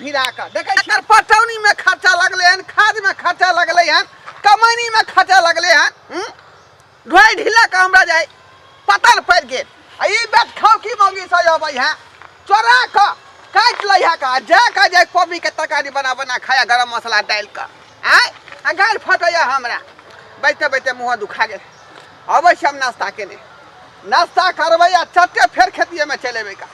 भिड़ा कऽ देखै छी एकर पटौनी में खर्चा लगलै हन, खाद में खर्चा लगलै हन, कमैनी में खर्चा लगलै हन। ढोइ ढीला कऽ हमरा जाय पतल पड़ि गेल। आ ई बेट खाउ की मौगी से अबै है चोरा कऽ काटि लै है कऽ जा कऽ जे कोबी के तरकारी बना बना खाया गरम मसाला डालि कऽ आँय। आ गारि फटैया हमरा बैठते बैठते मुँह दुखा गेल। अबै छी हम नाश्ता केने, नाश्ता करबै आ चट्टे फेर खेतिएमे चलि अयबै का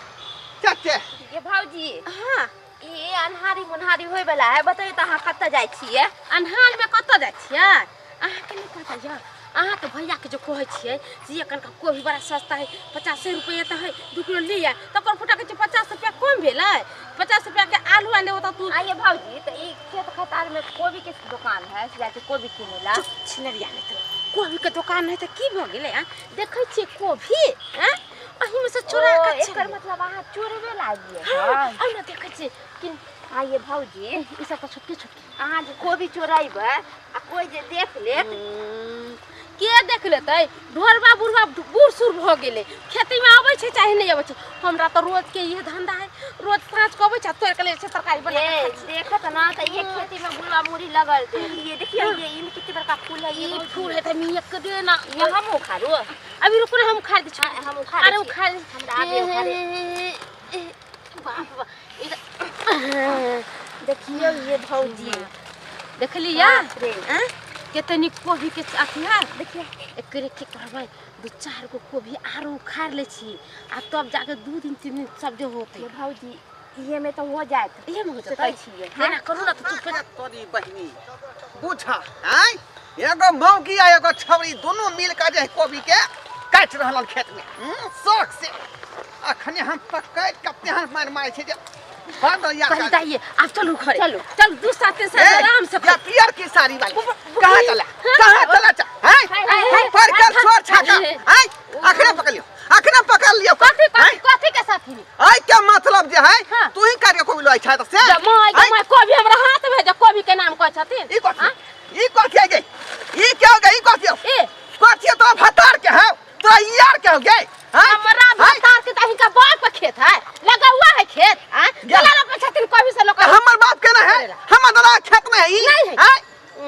चट्टे। ये भौजी। हाँ। ई अन्हारी मुन्हारी होय वाला है, बताइए तऽ अहाँ कतऽ जाइ छियै? अन्हार में कतऽ जाइ छियै अहाँके नहि पता यऽ? अहाँके भैयाके जे कहै छियै से ये कनका कोबी बड़ा सस्ता है, 50 रुपैआ तऽ है, 2 किलो लिअ, तकर फुटा कहै छै 50 रुपैआ कम भेलै, 50 रुपैआके आलू आनि देबो तऽ तू। आ ये भौजी तऽ ई खेत खतार में कोबी के दुकान है से जाइ छै कोबी किनै ला? चुप छिनरिया, नहि तऽ कोबी के दुकान है तऽ की भऽ गेलै? आँ देखै छियै कोबी, आँ एहिमे से चोरा ओ, कऽ एकर मतलब अहाँ चोरबे लागिए। हाँ, एहिमे देखै छियै कि आ ये भौजी ई सब तऽ छोटके छोटके। अहाँ जे कोबी चोरेबै आ कोइ जे देख लेत? के देख लेतै? ढोरबा बुढ़बा बूढ़ सूढ़ भऽ गेलै, खेतीमे अबै छै चाहे नहि अबै छै। हमरा तऽ रोजके इहे धंधा है, रोज साँझ के अबै छै आ तोड़ि के ले जाइ छै, तरकारी बना के खाइ छी। देखत ना तऽ ये खेती में बुढ़वा मुड़ी लगल दे। ये देखियो, ये इमे कितने बड़का फूल है। ये ई भौजी। फूल है तऽ मिया के दे ना। ये हम उखाड़ू? अभी रुकू ना, हम उखाड़ दै छी। हाँ, हम उखाड़ै अरे छी। उखाड़। हमरा आबे उखाड़े। बाप बाप, ई तऽ- देखियो ये भौजी। देखली या? बाप रे। आँय? कते नीक कोबी के अथी है। देखियो। एकरे की करबै, दू चार गो कोबी आरो उखाड़ लै छी आ तब जाके 2 दिन 3 दिन सब जे होतै। ये भौजी इहे में तऽ हो जायत। इहे में हो से जेतै। कहै छियै। हाँ? एना करू ना तऽ चुप। तोरी बहिनी बुझा आँय, एगो मौगी आ एगो छौरी दुनू मिल कऽ जे कोबी के काटि रहल खेत में शौक से। अखने हम पकड़ि कऽ तेहन मारि मारै छै जे बंद यार। कही दाइये, आब चलू घरे। चलू। चलू, दू सात से ए, आराम से। या पियर की साड़ी वाली ऊपर- कहाँ चला, कहाँ चला चा हैं? हाय, हाय, हम पर कर छोड़ छाका हैं, अखने पकड़ लियो, अखने पकड़ लियो। कथी? हैं? कथी कथी के साथी में? आइ के मतलब जे है हाँ। तू ही कार्य कोबी लोइ छै तऽ से जब माय के आँय? माय कोबी हमरा हाथ में, जब कोबी के नाम कहै छथिन। ई कथी, ई कथी है गे? ई क्या हो गई? ई कथी हो? ए कथी तो भतार के है, तोरा यार के हो गे? हैं? हमरा हैं? भतार के तऽ हिनका बाप के खेत है, लगा हुआ है खेत। आँ गेल। चला रोपै छथिन कोबी से लोक। तऽ हमर बाप के ना है? हमर दादा के खेत में है ई? नहीं है। हैं?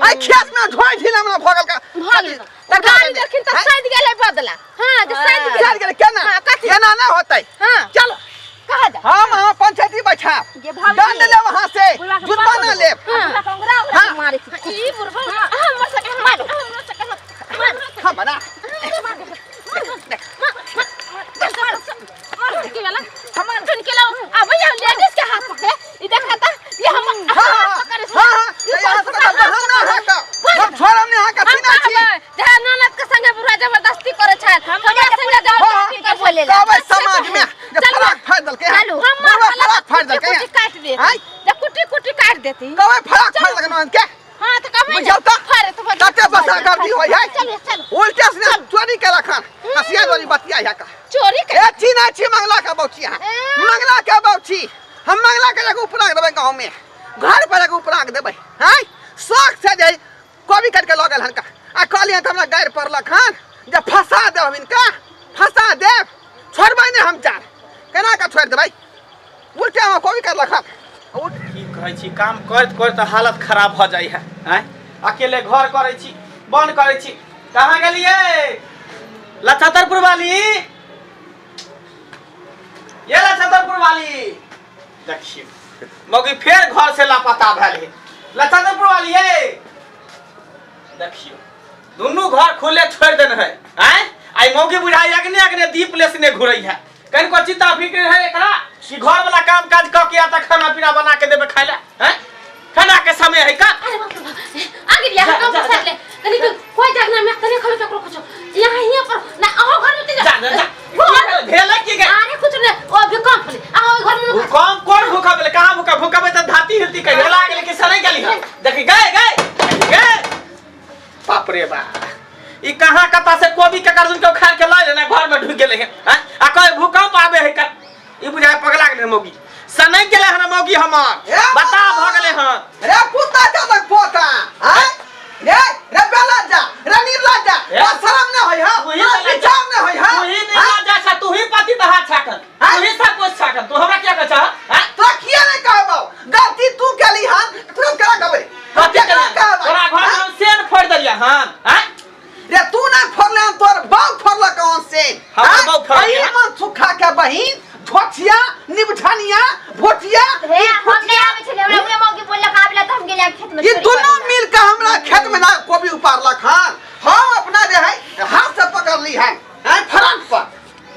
आई खेत में ढोई ढील हमरा भऽ गेल का। भऽ गेल तऽ गाड़ी देखिन तऽ हैं? सैद गेलै बदला। हाँ जे सैद गेलै। चल गेलै केना? हाँ, कथी? एना ना होतै। हाँ। चलो। कहाँ जा? हम अहाँ पंचायती बैठाब, ये भौजी। दंड लेब अहाँ से, बुढ़वा के जुर्माना पकड़ू। लेब। हाँ। बुढ़वा के उंगरा उंगरा हाँ। के मारै छी। ई बुढ़बा हमर सके मारो, हमर सके मारो। हम बना लेडीज के हाथ पकड़े ई देखा ता ये हम हाँ हाँ पकड़े। हाँ हाँ, यहाँ से तऽ बहाना है का, हम छोड़ब नहीं अहाँ के। हम चिन्है छी। कहबै जे ननद के संगे बुढ़ा जबरदस्ती करे छै, हमरा संगे जबरदस्ती के बोले ला। कहबै समाज में जे चलू। फराक फाड़ि देलकै हँ। चलू। हमर बुढ़वा फराक फाड़ि देलकै कुटी हँ। काट देती। आँय? जे कुटी कुटी काट देती। कहबै फराक फाड़ि देलकै ननद के। हां तऽ कहबै ने। बुझल तऽ? फाड़े तऽ बजल। तते बसा गर्दी होइ है। चलू चलू। उल्टे से चोरी केलक हन हसिया जोरी बतिया है का। चोरी के ए चिन्है छी मंगला के बौची अहाँ? ए। मंगला के बौची हम, मंगला के जाके उपराग देबै गाँव में, घर पर जाके उपराग देबै। हैं शौक से जे कोबी काटि के लऽ गेल हन का आ कहलियै तऽ हमरा गारि पड़लक हन जे फंसा देब हम इनका, फंसा देब, छोड़बै नहि हम। जान केना कऽ छोड़ि देबै? उल्टे हमरा कोबी काटलक हन। उठ। की कहै छी, काम करैत करैत हालत खराब भऽ जाइ है। आँय अकेले घर करै छी, बन करै छी। कहाँ गेलियै लछतरपुर वाली? ये लछतरपुर वाली, देखियौ मौगी फेर घर से लापता भेल है। लछतरपुर वाली ये देखियौ दुनू घर खुले छोड़ि देने है। आँय आई मौगी बुझाइ अग्ने अग्ने दीप लेसने घुरै है। कनिको चिंता फिक्र है एकरा कि घर वाला काम काज कऽ के आता खाना पीना बना के देबे खाय ला? हैं खाना के समय है का? अरे बाप रे बाप, आ गेलियै जा, हम जा, कम ले तनी के कोई जगना में तनी खबे केकरो कुछ यहाँ हियां पर ना अहो घर में जा जा जा। घर भेलै की गे? अरे कुछ ने ओ भी कम फले अहो घर में। भूकंप कोन भूकंप भेलै? कहाँ भूकंप? भूकंप तऽ धाती हिलती कहियो लागल कि सड़ै गेली हन। देखी गए गए गए, बाप रे बा, ई कहाँ कता से कोबी के कर्जुन के उखाड़ के लऽ लेने घर में ढुक गेलै हन। हैं? आ कहे भूकंप आबे है का? ई बुझाय पगला गेलै मौगी, सनक गेलै हन मौगी हमर। ए बता भऽ गेलै हन। रे कुत्ता चलक पोता हैं, रे रे बेला जा, रे निर्ला जा। ए? तोरा शरम नहि होइ हँ? तू ही तोरा बेला जा। विचार नहि होइ हँ? तू ही निर्लज्ज छा, तू ही पति दहा छा कन, तू ही सब कुछ छा कन, तू हमरा किया कहै छा? हैं? तोरा किया नहि कहबौ? गलती बहिन झोचिया निबझनिया भोटिया हे हम नहीं आबै छलियै, हमरा उहे मौगी बोललक आबे ला तऽ हम गेलियै खेत में ये चोरी दोनों करै ला। मिल के हमरा खेत में ना कोबी उपारलक हन। हम अपना जे है हाथ से पकड़ ली है हैं फ्रंट पर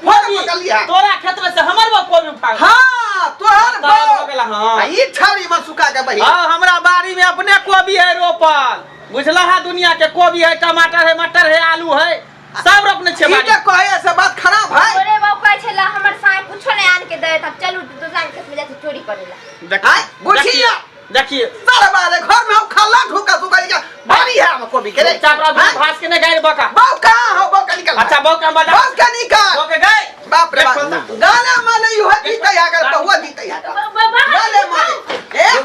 फर पकड़ ली है। तोरा खेत में से हमर बा कोबी उखाड़? हाँ, तोहर तब हो गेला, हाँ। आ ई छाड़ी में सुखा के बहिन। हाँ, हमरा बाड़ी में अपने कोबी है रोपल, बुझला है? दुनिया के कोबी है, टमाटर है, मटर है, आलू है, सब रोपने छे ई बाड़ी। जे कहे से बात खराब है। तोरे बाप कहै छला हमर साँय कुछो नहीं आन के दे, तब चलू दोसरा के खेत में जाके चोरी करे ला। देखिए, आय, बुझिया। देखिए, सारा बारे घर में हम खाला ढूका सुखा के बाड़ी है हम कोबी के रे। चुपचाप रह, हाँ? भास के नहीं गाय बका। बाप कहाँ हो? बाप का निकल। अच्छा, बाप का बजा। बाप का निकल। बाप के गए। बाप रे बाप। देखो तो। गाना माने you है जीते यहाँ कर, बहुआ जीते यहाँ कर। गाले माने। ए,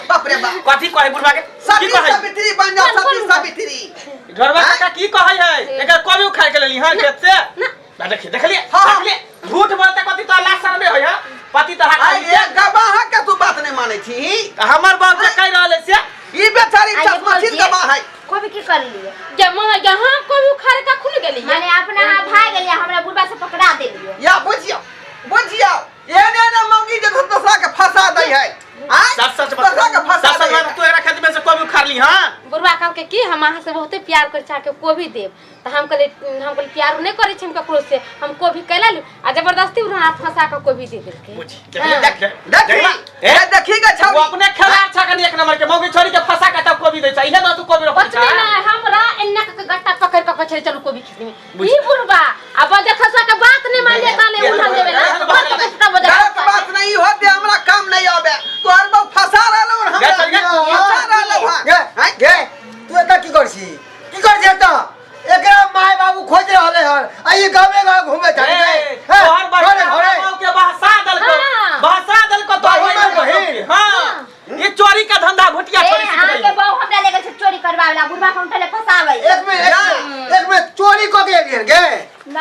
बाप रे बाप। कथी कहे बुढ़वा के? की सती कहे? सावित्री बन जाओ, सती सावित्री। घरवा काका की कहे है? एकर कोबी उखाड़ के लेली हां खेत से ना? देखिए, देखलिए? हाँ, हाँ। देखलिए, झूठ बोलते कथी तो लाश शर्म होय है पति तो हाथ। आइ ये गवाह के तू बात नहीं माने छी? हमर बाप जे कह रहल है से। ई बेचारी आइए चश्मा भौजी। छीन गवाह है। कोबी की कर लिए? जमा यहाँ कोबी उखाड़ के खुल गेली। माने अपना अहाँ भाग गेलियै, हमरा बुढ़बा से पकड़ा देलियै। या बुझियो, बुझियो, एने एने मौगी जे दोसरा के फंसा दै है। आँय? सच सच बता। दोसरा के फंसा सच दै सच है। बता, तू एकरा खेत में से कोबी उखाड़ ली? हां। बुढ़वा कहलकै कि हम अहाँ से बहुते प्यार करै छी, अहाँके कोबी देब। तऽ हम कहलियै प्यार नहि करै छी हम ककरो से, हम कोबी कैला लू? आ जबरदस्ती उन्होंने फंसा कऽ कोबी दे देलकै। बुझ, देखली, देख देखी, देखला? ए देखी गे छौरी। वो अपने खेलाड़ छा कनी एक नंबर के मौगी छोरी के फंसा के तब कोबी दै छै। इहे दो तू कोबी रोपै ओतबे छै। नहि, हमरा एन्ना कऽ गट्टा पकड़ि पकड़ छलै, चलू कोबी खींचने में। ई बुढ़बा आ बजे खसुआ के बात नहीं मानले ताले उठल देबे ना बजे। गलत बात नहीं होते, हमरा काम नहीं आवे। तोहर बहु फंसा रहलो हन हमरा। गे, चल गे। फंसा रहलो हन। गे। आँय? गे, तू एतऽ की कर छी? की कर छी एतऽ? एकरा माय बाबू खोज रहले हन आ ई गावे गाँव घूमे चल। ए, तोहर बहिन घरे घरे। हमरा के बहसा देलको। हाँ। बहसा देलको तोहर बहिन, बहिन। बहिन। हां, ये चोरी का धंधा भुटिया ए छोरी सीख अहाँके गई। बहू हमरा ले गेल छै चोरी करबावे ला, बुढ़बा के उठले फसाबै। एक में चोरी कऽ के एलियन गे?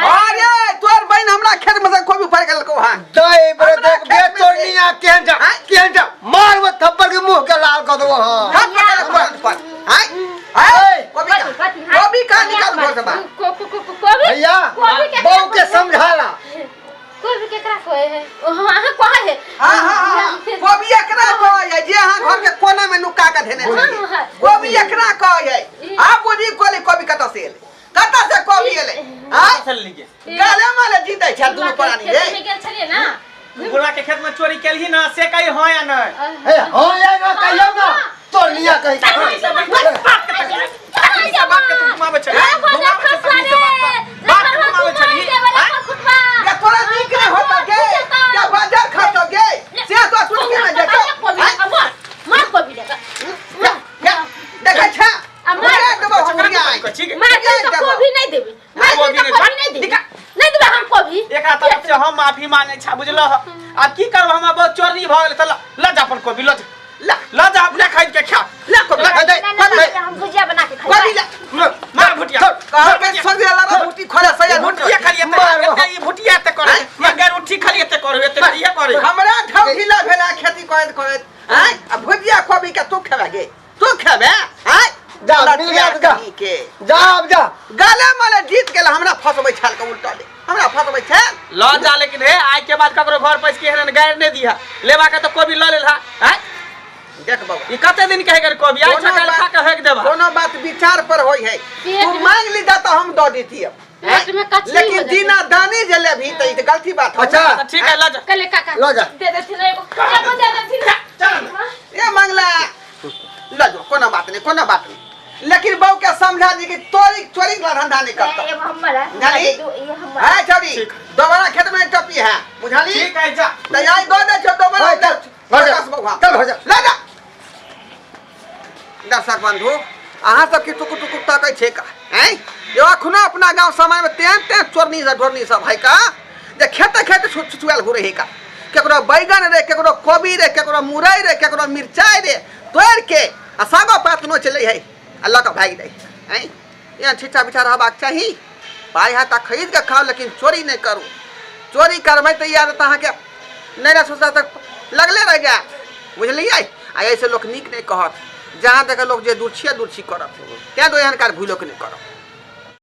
अरे तोहर बहिन हमरा खेत में से कोबी उखाड़ के लेलको हन। दे बरे। हमरा देख खेत बे में से- चोरनिया केहन जा, आँय? केहन जा, मार वो थप्पड़ के मुंह के लाल कऽ देबो। हां। हाथ पकड़ के पर। आँय? आँय? ए, कोबी का कथी, कथी, हाँ? कोबी का निकाल घर से बाहर। कोबी भैया, कोबी केकरा बहू के कहै? समझाला। कोबी केकरा कहै है? ओ, हाँ, अहाँ कहै है। हाँ हाँ हाँ हाँ। कोबी एकरा कहै है जे अहाँ घर के कोना में नुका के धेने हाँ, छलियै। हाँ। कोबी एकरा कहै है। आब बुझी कोली कोबी कतऽ से एलै, कतऽ से कोबी एलै? आँय? चल लीजिए। गाले माले जीतै छै दुनू प्राणी रे। खेत में गेल छलियै ना। बुढ़वा के खेत में चोरी केलही ना से कही हां या नहीं? हे, हां या ना कहियो ना चोरनिया कहि। तखनी से बात के तू घुमाबै छली, घुमाबै छली, तखनी से बात के। बात के घुमाबै छली। या तोरा नीक नहि होतौ गे, या बाजार खातौ गे से तो चुटकी में जेतौ। आँय? मार कोबी लेकर। या, या, देखै छै। आ मार। मुड़िया देबौ हम, मुड़िया। ठीक है। मार तऽ कोबी नहीं देबी, मार कोबी तऽ नहीं, कोबी नहीं देबी, नहीं देबे हम कोबी। एकरा तरफ से हम माफी मांगे छा, बुझलो? आब की करब, हमरा बहुत चोरी भऽ गेल। तऽ ल जा अपन कोबी ल जा, ला। ल जा, अपने खरीद के खा। ला कोबी, दे, दे। ना ना ना, हम भुजिया बना के कोबी खैबै। ला। मार भुटिया। कहल के संगे लड़ा रोटी खोले सया। भुटिया खाली एते मार। एते ई भुटिया एते करे, मगर उठी खाली एते करे, एते इहे करे। हमरा ढौढीला भेला खेती करैत करैत। आँय, आ भुजिया कोबी के तू खेबे गे? तू खेबे? आँय? जा, मिल गया तो जा। के जा, अब जा। गाले माले जीत गेल, हमरा फसबै छाल के उल्टा ले हमरा फसबै छाल। ल जा, लेकिन हे, आइ के बाद ककरो घर पैस के एहन गारि नहि दिहा। लेबा के तऽ कोबी ल लेल हा। आँय? देख बाबा, ई कते दिन के है कोबी? आइ कोनो छकाल खा बात- के हेक देबा। कोनो बात विचार पर होई है। पेट तू में- मांग ली त हम दऽ देती पेट में कचरी हो लेकिन जेतै। दीना दानी जे लेबही तऽ ई तऽ गलती बात हौ। अच्छा। तऽ ठीक है, ल जा। कले काका, ल जा। दे देथिन एगो, एगो दे देथिन। ए मंगला, ल जो, कोनो बात नहीं, कोनो बात नहीं, लेकिन बहू के समझा दी कि तोरी चोरी वाला धंधा नहीं करता। एगो हमर है। बुझाली? दू, ई हमर। है छौरी, ठीक। दोबारा खेत में टपी है, बुझाली? ठीक है, जा। तऽ आई दऽ दे छौ दोबारा। ओए, चल, घर जा। दस बउआ। चल, घर जा। ल जा। दर्शक बंधु, अहाँ सबके टुकुर टुकुर तकै छै का आँय? यो अखनो अपना गाँव समाजमे तेहन तेहन चोरनी सब ढोरनी सब है का जे खेते खेते छुछुआल घुरे है का। केकरो बैगन रे, केकरो कोबी रे, केकरो मुरई रे, केकरो मिरचाई रे, तोड़ि के आ सागो पात नोच लै है आ लऽ कऽ भागि जाइ आँय। एहन छिट्टा बिछा रहबाक चाही। पाइ है तऽ खरीद कऽ खाउ, लेकिन चोरी नहि करू। चोरी करबै तऽ ई आदत अहाँके नहि ने सोचता तऽ लगले रहि जायत, बुझलियै? आ एहिसँ लोक नीक नहि कहत। जहाँ देखै लोक जे दुर्छिए दुर्छी करत, तेँ तो एहन काज भूलो के नहि करब।